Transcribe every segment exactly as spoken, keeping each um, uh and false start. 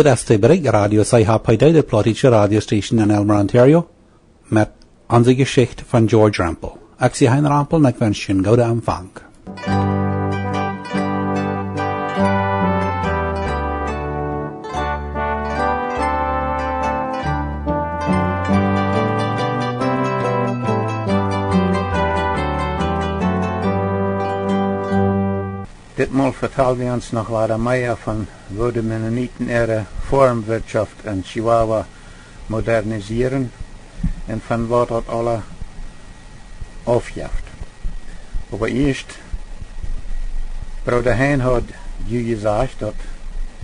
Daut es de Bericht Radio C H P D, de plautdietsche Radiostation en Aylmer, Ontario, met onse Jeschicht von George Rempel. Ekj sie Hein Rempel un ekj wensch junt gooden Empfang. Ditmol vetal wie ons noch wada mea von woo de Mennoniten äare Foarmwirtschaft en Chihuahua modernisieren un von waut daut aula aufjeft. Oba ieescht, Brooda Hein haud ju jesajcht, daut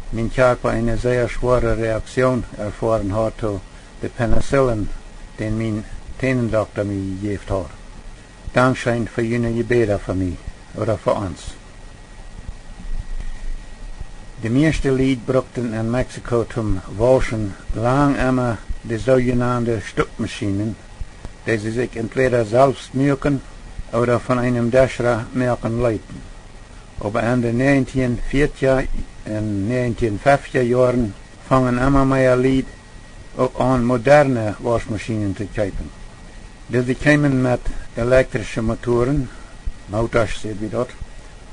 mien Kjarpa eene sea schwoare Reaktion erfoaren haud to de Penicillin, dän mien Tänendokta mie jejäft haud. Dankscheen fa june Jebäda fa mie, ooda fa ons. De mieeschte Lied brukten en Mexiko toom Wauschen lang emma de soojenande Stukjmaschienen, dee see sikj entwäda selfst muaken ooda von eenem Deschra moaken leeten. Oba en de negentien vieetja un negentien feftja Joaren fungen emma mea Lied uk aun moderne Wauschmaschienen to kjeepen. Dise kjeemen met elektrische Motoren, Motasch säd wie daut,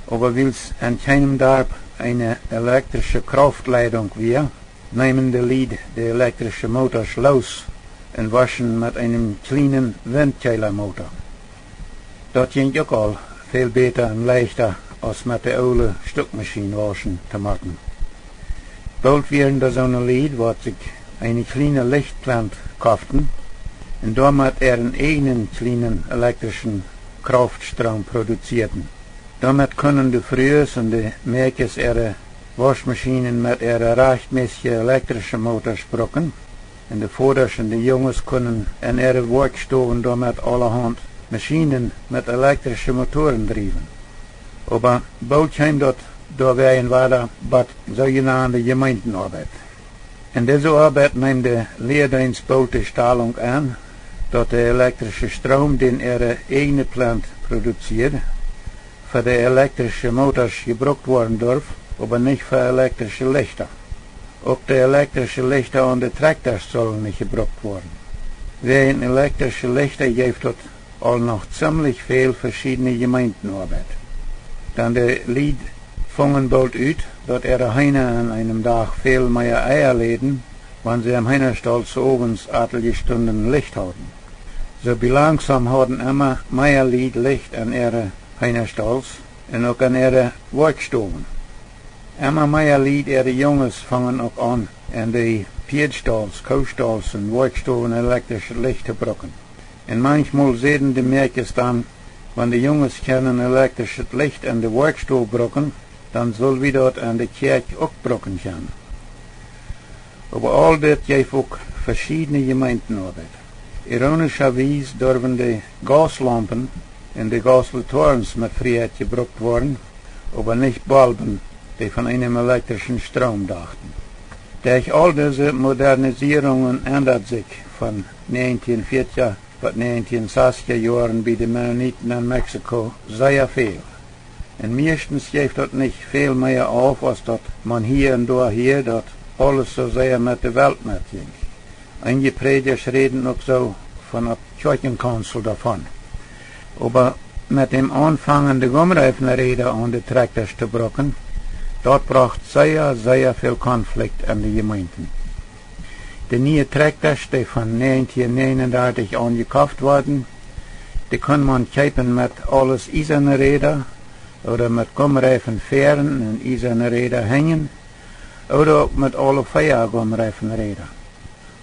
oba wiels en kjeenem Darp eene elektrische Krauftleidunk wia, neemen de Lied de elektrische Motasch loos un wauschen met eenem kjlienen Windkjeelamotor. Daut jinkj uk aul väl bäta un leichta aus met de oole Stukjmaschien Wauschen to moaken. Boolt wieren doa soone Lied, waut sikj eene kjliene Lichtplent koften un doamet äaren eejnen kjlienen elektrischen Krauftstrom produzieeden. Doamet kunnen de Frues un de Mäakjes äare Wauschmaschienen met äare rajchtmässje elektrische Motasch brucken, un de Vodasch un de Junges kunnen en äare Woakjstowen doamet aulahaunt Maschienen met elektrische Motoren driewen. Oba boolt kjeem daut doawäajen wada bat soojenande Jemeentenoabeit. En dise Oabeit neem de Lieedeenst boolt de Stalunk aun, daut de elektrische Stroom, dän äare eejne Plent produzieed, fa de elektrische Motasch jebrukt woaren durf, oba nich fa elektrische Lichta. Uk de elektrische Lichta aun de Trakjtasch sullen nich jebrukt woaren. Wäajen elektrische Lichta jeef daut aul noch ziemlich väl veschiedne Jemeentenoabeit. Dan de Lied fungen boolt ut, daut äare Heena en eenem Dach väl mea Eia läden, wan see em Heenastaul 's Owens atelje Stunden Licht hauden. Soo bie langsom hauden emma mea Lied Licht en äare Heenastauls un uk en äare Woakjstowen. Emma mea Lied äare Junges fungen uk aun, en de Pieedstauls, Koostauls un Woakjstowen elektrischet Licht to brucken. Un manchmol säden de Mäakjes dan, wan de Junges kjennen elektrischet Licht en de Woakjstow brucken, dan sull wie daut en de Kjäakj uk brucken kjennen. Oba aul dit jeef uk veschiedne Jemeentenoabeit. Ironischerwies durwen de Gauslaumpen un de Gausletorens met Frieheit jebrukt woaren, oba nich Bolben, dee von eenem elektrischen Stroom dochten. Derch aul dise Modernisierungen endad sikj von negentien vieetja bat negentien sastja Joaren bie de Mennoniten en Mexiko sea väl. Un mieeschtens jeef daut nich väl mea auf, aus daut maun hia un doa hieed, daut aules soo sea met de Welt metjinkj. Eenje Prädjasch räden uk soo von opp Kjoakjenkaunsel doavon. Oba met däm aunfangen de Gumreifenräda aun de Trakjtasch to brucken, daut brocht sea, sea väl Konflikt en de Jemeenten. De niee Trakjtasch, dee von negentien negenundartich aun jekoft worden, dee kunn maun kjeepen met aules iesane Räda, ooda met Gumreifen väaren un iesane Räda hinjen, ooda uk met aule vea Gumreifenräda.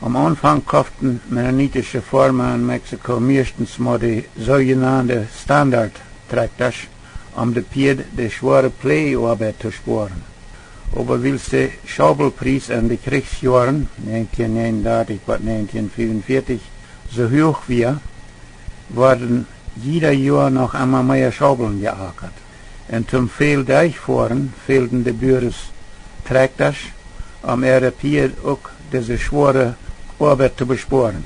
Aum Aunfank koften mennonitische Foarma en Mexiko mieeschtens mau de soojenande Standard-Trakjtasch, om de Pieed de schwoare Pleajoabeit to spoaren. Oba wiels de Schaubelpries en de Kjrichsjoaren, negentien negenundartich bat negentien fiefunvieetich, soo huach wia, worden jieda Joa noch emma mea Schaubeln jeakat. Un toom väl Deich foaren fälden de Buaren Trakjtasch, om äare Pieed uk dise schwoare Oabeit to bespoaren.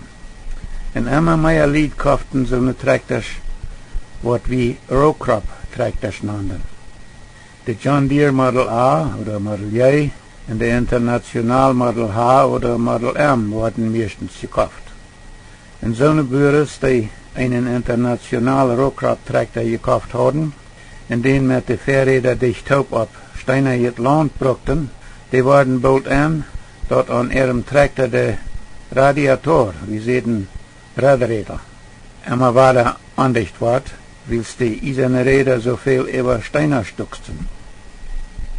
Un emma mea Lied koften soone Trakjtasch, waut wie Row Crop Trakjtasch nanden. De John Deere Model A ooda Model J Un de International Model H ooda Model M worden mieeschtens jekoft. Un soone Buares, dee eenen International Row Crop Trakjta jekoft hauden un dän met de Väaräda dicht toop opp steenajet Launt brukten, dee worden boolt en, daut aun äarem Trakjta de Radiator, wie säden Radräda, emma wada ondicht wort, wiels de iesane Räda soo väl äwa Steena stuksten.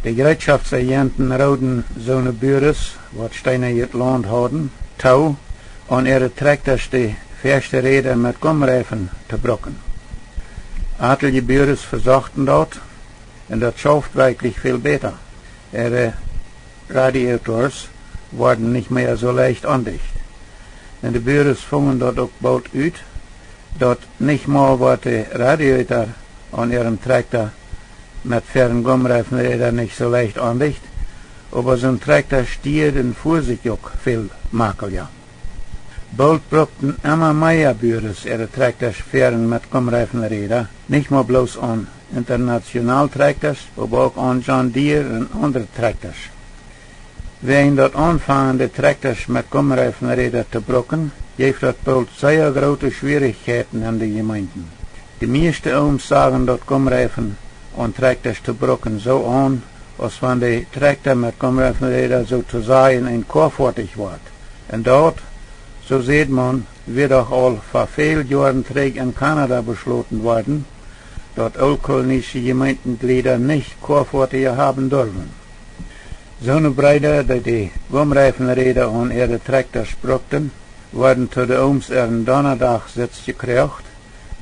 De Jereetschoftsajenten rooden soone Buares, waut steenajet Launt hauden, too, aun äare Trakjtasch de väaschte Räda met Gumreifen to bruken. Atelje Buares vesochten daut, un daut schauft werkjlich väl bäta. Äare Radiators worden nich mea soo leicht ondicht. Un de Buares fungen daut uk boolt ut, daut nich mau wort de Radiator aun äarem Trakjta met väaren Gumreifenräda nich soo leicht ondicht, oba soon Trakjta stieed un fua sikj uk väl makelja. Boolt brukten emma mea Buares äare Trakjtasch väaren met Gumreifenräda, nich mau bloos aun International Trakjtasch, oba uk aun John Deere un aundre Trakjtasch. Wäajen daut aunfangen de Trakjtasch met Gumreifenräda to bruken, jeef daut boolt sea groote Schwierichkjeiten en de Jemeenten. De mieeschte Ooms sagen daut Gumreifen aun Trakjtasch to bruken soo aun, aus wan de Trakjta met Gumreifenräda soo to sajen een Koafoatich wort. Un daut, soo säd maun, wia doch aul ver väl Joaren trigj en Kanada beschloten worden, daut ooltkolonische Jemeentejlieda nich Koafoatija haben durwen. Soone Breeda, dee de Gumreifenräda aun äare Trakjtasch brukten, worden to de Ooms äaren Donnadachsitz jekroacht,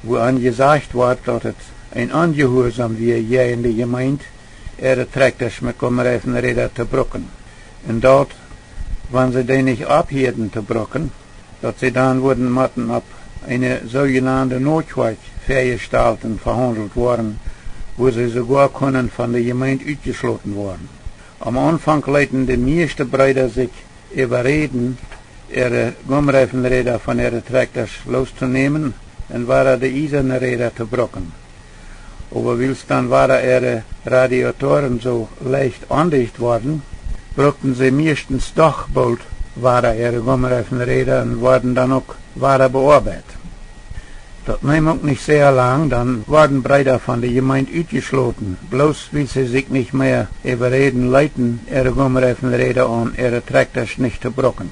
wua an jesajcht wort, daut et een Onjehuarsom wia jäajen de Jemeent, äare Trakjtasch met Gumreifenräda to bruken. Un daut, wan see dee nich opphieeden to bruken, daut see dan wudden motten opp eene soojenande Nokjoakj väajestalten vehaundelt woaren, wua see soogoa kunnen von de Jemeent utjeschloten woaren. Aum Aunfank leeten de mieeschte Breeda sikj äwaräden, äare Gumreifenräda von äare Trakjtasch loostonämen un wada de iesane Räda to bruken. Oba wiels dan wada äare Radiatoren soo leicht ondicht worden, brukten see mieeschtens doch boolt wada äare Gumreifenräda un worden dan uk wada beoabeit. Daut neem uk nich sea lang, dan worden Breeda von de Jemeent utjeschloten, bloos wiels see sikj nich mea äwaräden leeten, äare Gumreifenräda aun äare Trakjtasch nich to bruken.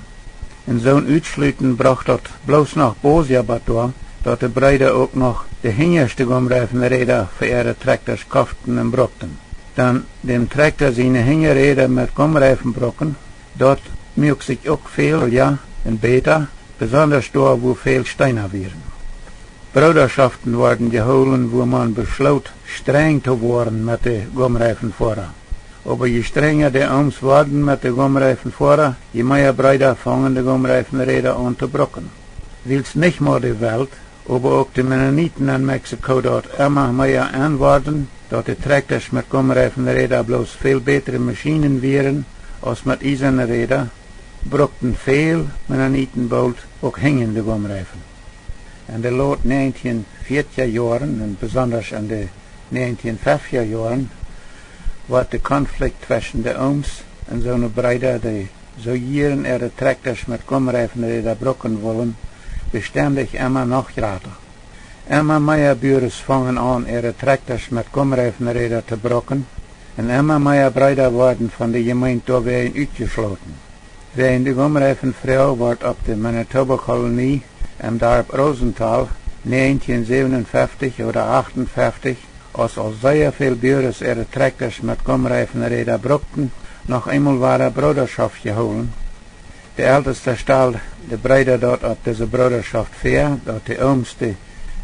Un soon Utschluten brocht daut bloos noch bosja bat doa, daut de Breeda uk noch de hinjaschte Gumreifenräda fa äare Trakjtasch koften un brukten. Dan däm Trakjta siene Hinjaräda met Gumreifen bruken, daut muak sikj uk väl, jo, un bäta, besondasch doa, wua väl Steena wieren. Broodaschoften worden jehoolen, wua maun beschloot, strenj to woaren met de Gumreifenfoara. Oba je strenja de Ooms worden met de Gumreifenfoara, je mea Breeda fungen de Gumreifenräda aun to bruken. Wiels nich mau de Welt, oba uk de Mennoniten en Mexiko daut emma mea en worden, daut de Trakjtasch met Gumreifenräda bloos väl bätre Maschienen wieren aus met iesane Räda, brukten väl Mennoniten boolt uk hinjende Gumreifen. En de lot näajentieen vieetja Joaren un besondasch en de näajentieen feftja Joaren wort de Konflikt tweschen de Ooms un soone Breeda, dee soo jieren äare Trakjtasch met Gumreifenräda bruken wullen, bestendich emma noch jrata. Emma mea Buares fungen aun, äare Trakjtasch met Gumreifenräda to bruken, un emma mea Breeda worden von de Jemeent doawäajen utjeschloten. Wäajen de Gumreifenfroag wort opp de Manitoba Kolonie em Darp Rosenthal näajentieen säwenunfeftich ooda achtunfeftich, aus aul sea väl Buares äare Trakjtasch met Gumreifenräda brukten, noch eemol wada Broodaschoft jehoolen. De Eltesta stald de Breeda daut opp dise Broodaschoft väa, daut de Ooms de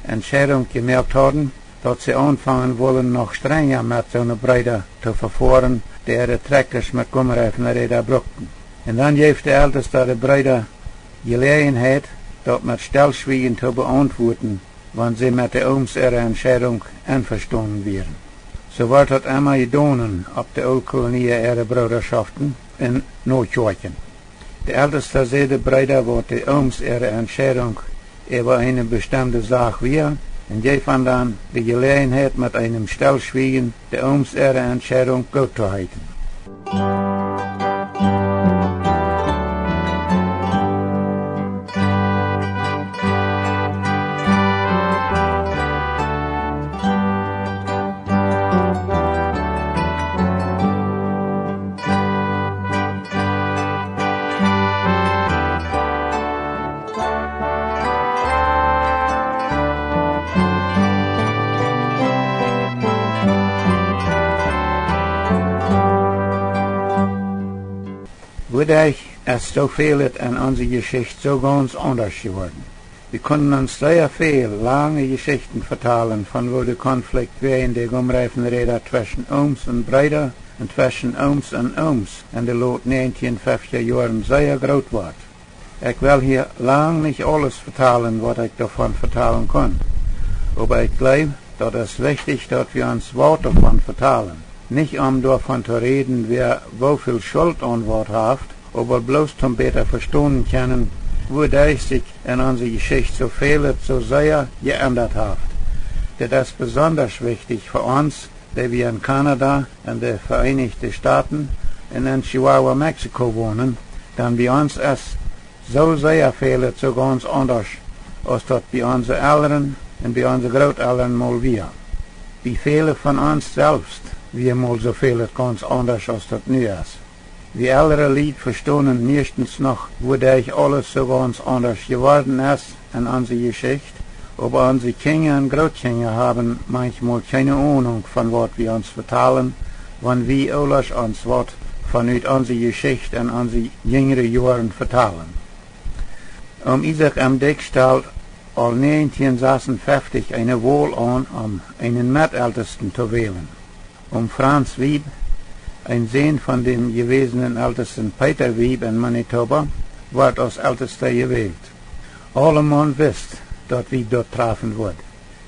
Entscheidunk jemoakt hauden, daut see aunfangen wullen, noch strenja met soone Breeda to vefoaren, dee äare Trakjtasch met Gumreifenräda brukten. Un dan jeef de Eltesta de Breeda Jeläajenheit, daut met Stellschwiejen to beauntwuaten, wan see met de Ooms äare Entscheidunk envestonen wieren. Soo wort daut emma jedonen opp de Ooltkolonia äare Broodaschoften un Nokjoakjen. De Eltesta säd de Breeda, waut de Ooms äare Entscheidunk äwa eene bestemde Sach wia, un jeef an dan de Jeläajenheit, met eenem Stellschwiejen de Ooms äare Entscheidunk goot to heeten. Wuaderch es soo väl en onse Jeschicht soo gaunz aundasch jeworden. Wie kunnen ons sea väl lange Jeschichten vetalen von woo de Konflikt wäajen de Gumreifenräda tweschen Ooms un Breeda un tweschen Ooms un Ooms en de lot näajentieen feftja Joaren sea groot wort. Ekj well hia lang nich aules vetalen waut ekj doavon vetalen kunn. Oba ekj jleew, daut es wichtich daut wie ons waut doavon vetalen. Nich om doavon to räden wäa woo väl Schult aun waut haft, oba bloos toom bäta vestonen kjennen wuaderch sikj en onse Jeschicht soo väl soo sea jeendat haft. Dit es besondasch wichtich fa ons, dee wie en Kanada, en de Veeenichte Stoten un en Chihuahua, Mexiko wonen, dan bie ons es soo sea väl soo gaunz aundasch aus daut bie onse Elren un bie onse Grootelren mol wia. Bie väle von ons selfst wia mol soo väl gaunz aundasch aus daut nu es. Wie elre Lied vestonen mieeschtens noch wuaderch aules soo gaunz aundasch jeworden es en onse Jeschicht, oba onse Kjinja un Grootkjinja haben manchmol kjeene Onunk von waut wie ons vetalen, wan wie Oolasch ons waut von ut onse Jeschicht en onse jinjre Joaren vetalen. Oom Isaak M. Dyck stald aul näajentieen sasenfeftich eene Wol aun om eenen Meteltesten to wälen. Oom Franz Wiebe, een Sän von däm jewäsenen Eltesten Peter Wiebe en Manitoba, wort aus Eltesta jewält. Aulemaun wist, daut Wiebe daut trafen wudd.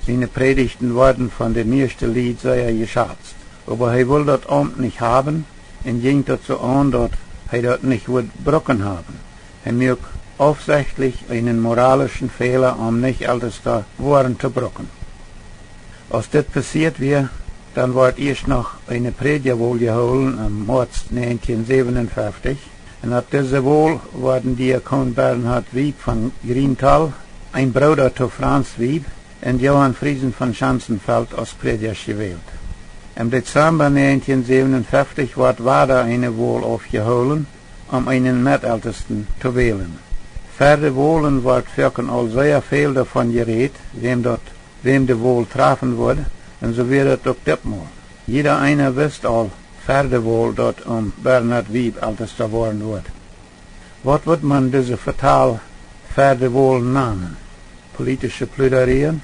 Siene Prädichten worden von de mieeschte Lied sea jeschazt. Oba hee wull daut Aumt nich haben un jinkj daut soo aun, daut hee daut nich wudd bruken haben. Hee muak aufsechtlich eenen moralischen Fäla om nich Eltesta woaren to bruken. Aus dit passieet wia, dan wort ieescht noch eene Prädjawol jehoolen em Moaz näajentieen säwenunfeftich, un opp dise Wol worden Diakon Bernhard Wiebe von Grienthal, een Brooda to Franz Wiebe, un Johann Friesen von Schanzenfeld aus Prädjasch jewält. Em Dezamba näajentieen säwenunfeftich wort wada eene Wol aufjehoolen, om eenen Meteltesten to wälen. Ver de Wolen wort foaken aul sea väl doavon jerät, wäm daut, wäm de Wol trafen wudd, un soo wia daut uk ditmol. Jieda eena wist aul ver de Wol, daut Oom Bernhard Wiebe Eltesta woaren wudd. Waut wudd maun dise Vetal ver de Wol nanen? Politische Pludarieen?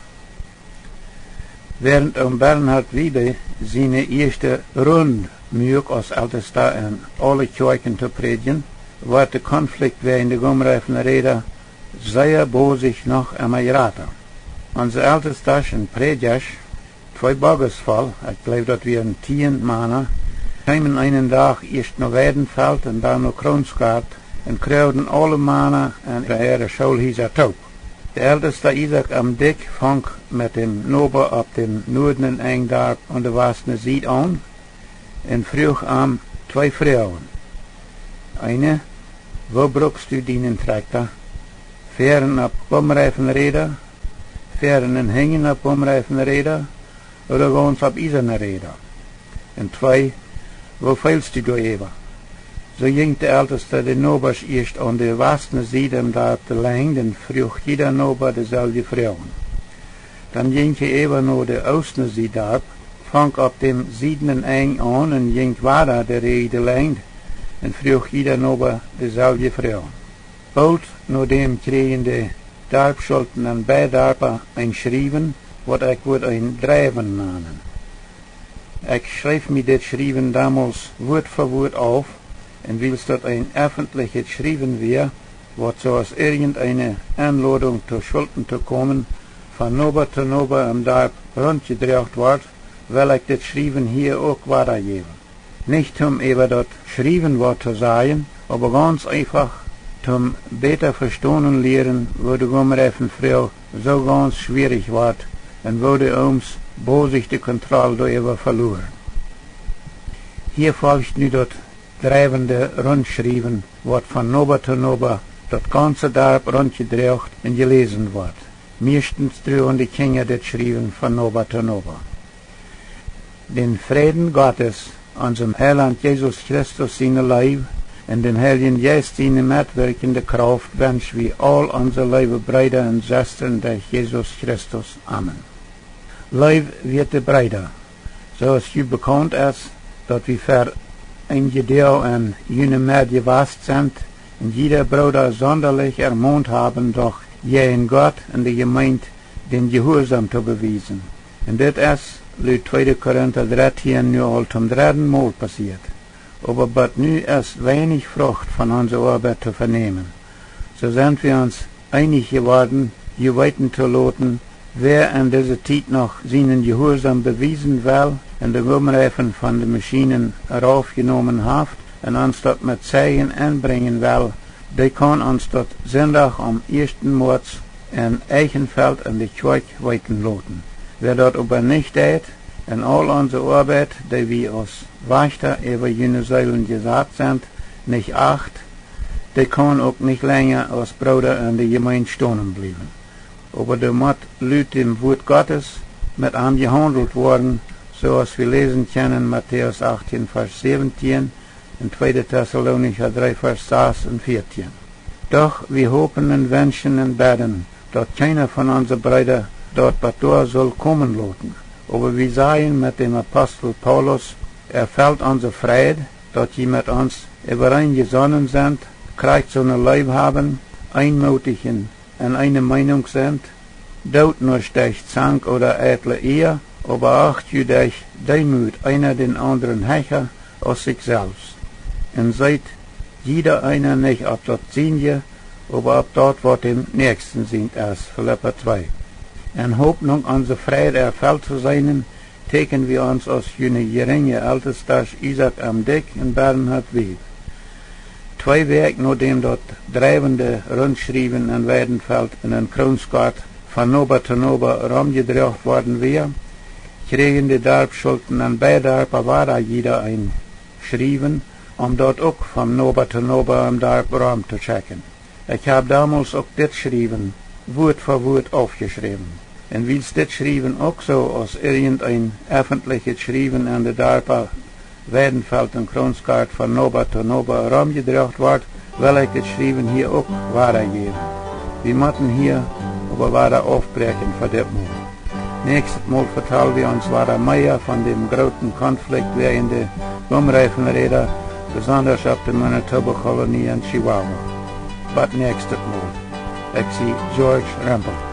Wäarent Oom Bernhard Wiebe siene ieeschte Rund muak aus Eltesta en aule Kjoakjen to prädjen, wort de Konflikt wäajen de Gumreifenräda sea bosich noch emma jrata. Onse Eltestasch un Prädjasch, twee Bogges voll, ekj jleew daut wieren tieen Mana, kjeemen eenen Dach ieescht no Weidenfeld un dan no Kronsgart un kjrieejen aule Mana en äare Schoolhiesa toop. De Eltesta Isaak M. Dyck funk met däm Noba opp däm nuadnen Enj Darp aun de wastne Sied aun un fruach am twee Froagen. Eene: Woo brukst du dienen Trakjta? Foaren opp Gumreifenräda, foaren un henjen opp Gumreifenräda, ooda gaunz opp iesane Räda? Un twee: Woo feelst du doaräwa? Soo jinkj de Eltesta de Nobasch ieescht aun de wastne Sied em Darp de Lenjd un fruach jieda Noba deselwje Froagen. Dan jinkj hee äwa no de oostne Sied Darp, funk opp däm siednen Enj aun un jinkj wada de Räj de Lenjd un fruach jieda Noba deselwje Froagen. Boolt no däm kjrieejen de Darpsschulten en beid Darpa een Schriewen, waut ekj wudd een Dreiwen nanen. Ekj schreef mie dit Schriewen donmols Wuat fa Wuat auf, un wiels daut een effentlichet Schriewen wia, waut soo aus irjent eene Enlodunk to Schulten to komen von Noba to Noba em Darp runtjedroagen wort, well ekj dit Schriewen hia uk wadajäwen. Nich om äwa daut Schriewen waut to sajen, oba gaunz eefach om bäta vestonen lieren, woo de Gumreifenfroag soo gaunz schwierich wort un woo de Ooms bosich de Kontroll doaräwa veluaren. Hia folcht nu daut dreiwende Runtschriewen, waut von Noba to Noba daut gaunze Darp runtjedroagen un jeläsen wort. Mieeschtens druagen de Kjinja dit Schriewen von Noba to Noba. Dän Fräden Gottes, onsem Heilaunt Jesus Christus siene Leew un däm Heiljen Jeist siene metwirkjende Krauft wensch wie aul onse leewe Breeda un Sestren derch Jesus Christus. Amen. Leew wieete Breeda, soo aus junt bekaunt es, daut wie ver eenje Doag en june Med jewast sent un jieda Brooda sondalich ermont haben, doch jäajen Gott un de Jemeent dän Jehuarsom to bewiesen. Un dit es, lut tweede Korinta drettieen, nu aul toom dredden Mol passieet. Oba bat nu es weinich Frucht von onse Oabeit to venämen. Soo sent wie ons eenich jeworden, junt weeten to loten, wäa en dise Tiet noch sienen Jehuarsom bewiesen well un de Gumreifen von de Maschienen raufjenomen haft un ons daut met Zeijen enbrinjen well, dee kaun ons daut Sindach aum ieeschten Moaz en Eichenfeld en de Kjoakj weeten loten. Wäa daut oba nich deit, un aul onse Oabeit, dee wie aus Wajchta äwa june Seelen jesat sent, nich acht, dee kaun uk nich lenja aus Brooda en de Jemeent stonen bliewen. Oba doa mott lut däm Wuat Gottes met am jehaundelt woaren, soo aus wie läsen kjennen en Matäus achtieen, Varsch säwentieen un tweede Tessalonicha dree, Varsch sas un vieetieen. Doch wie hopen un wenschen un bäden, daut kjeena von onse Breeda daut bat doa sull komen loten. Oba wie sajen met däm Apostel Paulus: Erfelt onse Freid, daut jie met ons äwareen jesonnen sent, krakjt soone Leew haben, eenmootich un en eene Meenunk sent, doot nuscht derch Zank ooda eitle Ia, oba acht ju derch Deemoot eena dän aundren hecha aus sikj selfst. Un seet jieda eena nich opp daut Sienje, oba opp daut, waut däm Näakjsten sient es. Filippa twee. En Hopninj, onse Freid erfelt to seenen, tieekjen wie ons aus june jerinje Eltestasch Isaak M. Dyck un Bernhard Wiebe. Twee Wäakj nodäm daut dreiwende Runtschriewen en Weidenfeld un en Kronsgoat von Noba to Noba romjedroagen worden wia, kjrieejen de Darpschulten en beid Darpa wada jieda een Schriewen, om daut uk von Noba to Noba em Darp rom to schekjen. Ekj hab domols uk dit Schriewen Wuat fa Wuat aufjeschräwen. Un wiels dit Schriewen uk soo aus irjent een effentlichet Schriewen en de Darpa Weidenfeld un Kronsgoat von Noba to Noba romjedroagen wort, well ekj dit Schriewen hia uk wada jäwen. Wie motten hia oba wada aufbräakjen fa dit Mol. Näakjstet Mol vetal wie ons wada mea von däm grooten Konflikt wäajen de Gumreifenräda, besondasch opp de Manitoba Kolonie en Chihuahua. Bat näakjstet Mol. Ekj sie George Rempel.